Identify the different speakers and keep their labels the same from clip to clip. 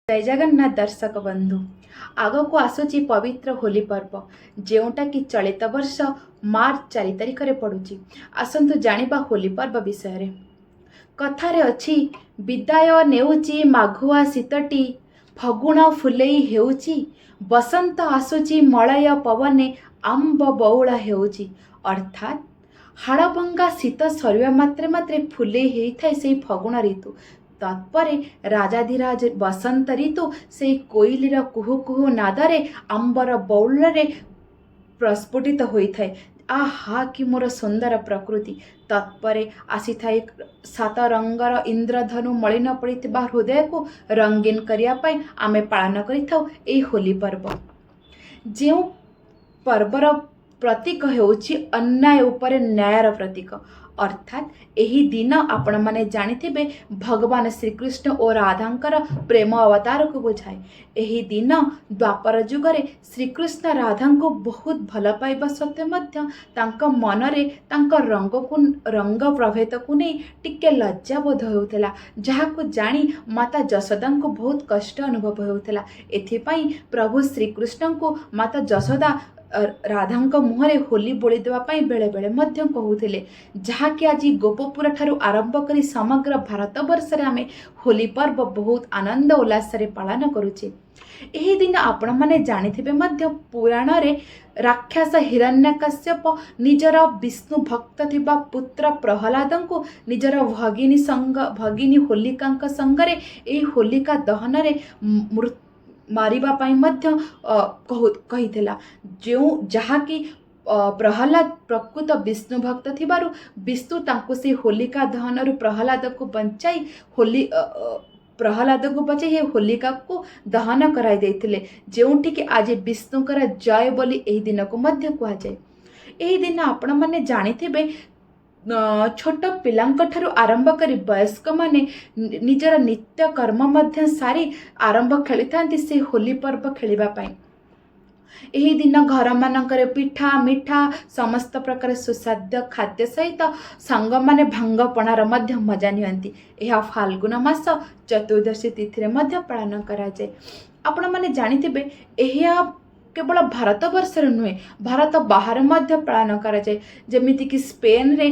Speaker 1: ଜୟ ଜଗନ୍ନାଥ ଦର୍ଶକ ବନ୍ଧୁ, ଆଗକୁ ଆସୁଛି ପବିତ୍ର ହୋଲି ପର୍ବ, ଯେଉଁଟାକି ଚଳିତ ବର୍ଷ ମାର୍ଚ୍ଚ 4 ତାରିଖରେ ପଡ଼ୁଛି। ଆସନ୍ତୁ ଜାଣିବା ହୋଲି ପର୍ବ ବିଷୟରେ। କଥାରେ ଅଛି, ବିଦାୟ ନେଉଛି ମାଘୁଆ ଶୀତଟି, ଫଗୁଣ ଫୁଲେଇ ହେଉଛି, ବସନ୍ତ ଆସୁଛି ମଳୟ ପବନେ, ଆମ୍ବ ବଉଳା ହେଉଛି। ଅର୍ଥାତ୍ ହାଡ଼ଭଙ୍ଗା ଶୀତ ସରିବା ମାତ୍ରେ ମାତ୍ରେ ଫୁଲେଇ ହେଇଥାଏ ସେଇ ଫଗୁଣ ଋତୁ। ତତ୍ପରେ ରାଜାଧିରାଜ ବସନ୍ତ ଋତୁ ସେଇ କୋଇଲିର କୁହୁ କୁହୁ ନାଦରେ, ଆମ୍ବର ବଉଳରେ ପ୍ରସ୍ଫୁଟିତ ହୋଇଥାଏ। ଆହା, କି ମୋର ସୁନ୍ଦର ପ୍ରକୃତି! ତତ୍ପରେ ଆସିଥାଏ ସାତ ରଙ୍ଗର ଇନ୍ଦ୍ରଧନୁ। ମଳିନ ପଡ଼ିଥିବା ହୃଦୟକୁ ରଙ୍ଗୀନ କରିବା ପାଇଁ ଆମେ ପାଳନ କରିଥାଉ ଏଇ ହୋଲି ପର୍ବ, ଯେଉଁ ପର୍ବର ପ୍ରତୀକ ହେଉଛି ଅନ୍ୟାୟ ଉପରେ ନ୍ୟାୟର ପ୍ରତୀକ। ଅର୍ଥାତ୍ ଏହି ଦିନ ଆପଣମାନେ ଜାଣିଥିବେ, ଭଗବାନ ଶ୍ରୀକୃଷ୍ଣ ଓ ରାଧାଙ୍କର ପ୍ରେମ ଅବତାରକୁ ବୁଝାଏ। ଏହି ଦିନ ଦ୍ୱାପର ଯୁଗରେ ଶ୍ରୀକୃଷ୍ଣ ରାଧାଙ୍କୁ ବହୁତ ଭଲ ପାଇବା ସତ୍ତ୍ୱେ ମଧ୍ୟ ତାଙ୍କ ମନରେ ତାଙ୍କ ରଙ୍ଗକୁ, ରଙ୍ଗ ପ୍ରଭେଦକୁ ନେଇ ଟିକେ ଲଜ୍ଜାବୋଧ ହେଉଥିଲା, ଯାହାକୁ ଜାଣି ମାତା ଯଶୋଦାଙ୍କୁ ବହୁତ କଷ୍ଟ ଅନୁଭବ ହେଉଥିଲା। ଏଥିପାଇଁ ପ୍ରଭୁ ଶ୍ରୀକୃଷ୍ଣଙ୍କୁ ମାତା ଯଶୋଦା ରାଧାଙ୍କ ମୁହଁରେ ହୋଲି ବୋଳିଦେବା ପାଇଁ ବେଳେବେଳେ ମଧ୍ୟ କହୁଥିଲେ, ଯାହାକି ଆଜି ଗୋପପୁର ଠାରୁ ଆରମ୍ଭ କରି ସମଗ୍ର ଭାରତବର୍ଷରେ ଆମେ ହୋଲି ପର୍ବ ବହୁତ ଆନନ୍ଦ ଉଲ୍ଲାସରେ ପାଳନ କରୁଛେ। ଏହି ଦିନ ଆପଣମାନେ ଜାଣିଥିବେ ମଧ୍ୟ, ପୁରାଣରେ ରାକ୍ଷସ ହିରଣ୍ୟକଶ୍ୟପ ନିଜର ବିଷ୍ଣୁ ଭକ୍ତ ଥିବା ପୁତ୍ର ପ୍ରହ୍ଲାଦଙ୍କୁ ନିଜର ଭଗିନୀ ସଙ୍ଗ, ଭଗିନୀ ହୋଲିକାଙ୍କ ସଙ୍ଗରେ ଏହି ହୋଲିକା ଦହନରେ ମାରିବା ପାଇଁ ମଧ୍ୟ କହିଥିଲା, ଯେଉଁ ଯାହାକି ପ୍ରହ୍ଲାଦ ପ୍ରକୃତ ବିଷ୍ଣୁ ଭକ୍ତ ଥିବାରୁ ବିଷ୍ଣୁ ତାଙ୍କୁ ସେଇ ହୋଲିକା ଦହନରୁ ପ୍ରହ୍ଲାଦକୁ ବଞ୍ଚାଇ, ହୋଲି ପ୍ରହ୍ଲାଦକୁ ବଞ୍ଚାଇ ଏ ହୋଲିକାକୁ ଦହନ କରାଇ ଦେଇଥିଲେ, ଯେଉଁଠିକି ଆଜି ବିଷ୍ଣୁଙ୍କର ଜୟ ବୋଲି ଏହି ଦିନକୁ ମଧ୍ୟ କୁହାଯାଏ। ଏହି ଦିନ ଆପଣମାନେ ଜାଣିଥିବେ, ଛୋଟ ପିଲାଙ୍କ ଠାରୁ ଆରମ୍ଭ କରି ବୟସ୍କମାନେ ନିଜର ନିତ୍ୟ କର୍ମ ମଧ୍ୟ ସାରି ଆରମ୍ଭ ଖେଳିଥାନ୍ତି ସେ ହୋଲି ପର୍ବ ଖେଳିବା ପାଇଁ। ଏହି ଦିନ ଘରମାନଙ୍କରେ ପିଠା, ମିଠା, ସମସ୍ତ ପ୍ରକାର ସୁସ୍ୱାଦ୍ୟ ଖାଦ୍ୟ ସହିତ ସାଙ୍ଗମାନେ ଭାଙ୍ଗପଣାର ମଧ୍ୟ ମଜା ନିଅନ୍ତି। ଏହା ଫାଲ୍ଗୁନ ମାସ ଚତୁର୍ଦ୍ଦଶୀ ତିଥିରେ ମଧ୍ୟ ପାଳନ କରାଯାଏ। ଆପଣମାନେ ଜାଣିଥିବେ, ଏହା କେବଳ ଭାରତ ବର୍ଷରେ ନୁହେଁ, ଭାରତ ବାହାରେ ମଧ୍ୟ ପାଳନ କରାଯାଏ। ଯେମିତିକି ସ୍ପେନରେ,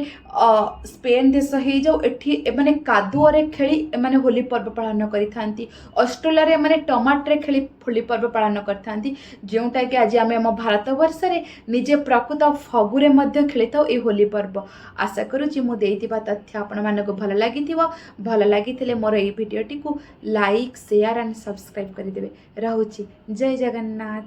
Speaker 1: ସ୍ପେନ ଦେଶ ହେଇଯାଉ, ଏଠି ଏମାନେ କାଦୁଅରେ ଖେଳି ଏମାନେ ହୋଲି ପର୍ବ ପାଳନ କରିଥାନ୍ତି। ଅଷ୍ଟ୍ରେଲିଆରେ ଏମାନେ ଟମାଟୋରେ ଖେଳି ହୋଲି ପର୍ବ ପାଳନ କରିଥାନ୍ତି, ଯେଉଁଟାକି ଆଜି ଆମେ ଆମ ଭାରତ ବର୍ଷରେ ନିଜେ ପ୍ରକୃତ ଫଗୁରେ ମଧ୍ୟ ଖେଳିଥାଉ ଏଇ ହୋଲି ପର୍ବ। ଆଶା କରୁଛି ମୁଁ ଦେଇଥିବା ତଥ୍ୟ ଆପଣମାନଙ୍କୁ ଭଲ ଲାଗିଥିବ। ଭଲ ଲାଗିଥିଲେ ମୋର ଏଇ ଭିଡ଼ିଓଟିକୁ ଲାଇକ୍, ସେୟାର ଆଣ୍ଡ ସବସ୍କ୍ରାଇବ୍ କରିଦେବେ। ରହୁଛି, ଜୟ ଜଗନ୍ନାଥ।